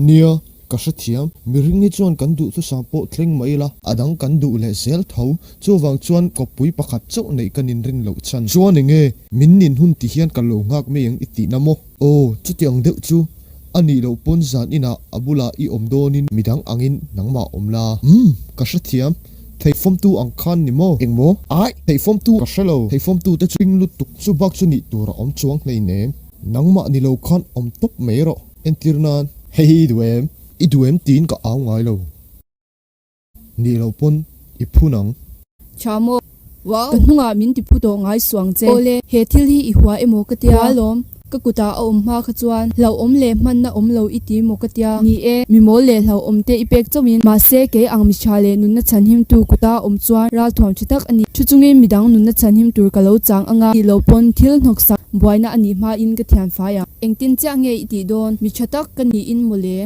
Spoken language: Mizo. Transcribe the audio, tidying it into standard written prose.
Nia, ka hrethiam. Mihring hi chuan kan duhthusam pawh thleng mai ila, a dang kan duh leh zel tho. Chuvang chuan kawppui pakhat chauh neih ka ninrin loh chhan. Chuan enge, min nin hun ti hian ka lo nghak mai ang i tihna maw? Aw, chutiang deuh chu a nih loh pawn zan inah a bulah i awm dawnin midang angin nangmah awm la. Umm, ka hrethiam. Theifawmtu ang khan ni maw? Eng maw? Aih, theifawmtu ka hre lo. Theifawmtu te chu ping lutuk chu bak chu nih tur a awm chuang hleinem. Nangmah ni lo khan awm tawp mai rawh. Entir nan, hei hi i duh em? I duh em tiin ka au ngai lo. Nih loh pawn i phun ang. Tha maw? Wow! Ka hnungah min ti phu tawh ngai suang che. Awle, he thil hi i hua emaw ka tia? Hua lawm. Ka kutah a awm hma kha chuan hlauhawm leh hmanna awm lo i ti maw ka tia? Ni e, mi mawl leh hlauhawm te i pek chauhin. Mahse, kei ang mi tha leh nunna chhanhim tu kuta awm chuan ralthuam tha tak a ni. Thu chungin midang nunna chhanhim tur ka lo chang anga tih loh pawn thil hnawksak buaina a nih hmain ka thian fai ang. Engtin chiah nge i tih dawn? Mi tha tak ka niin mawle.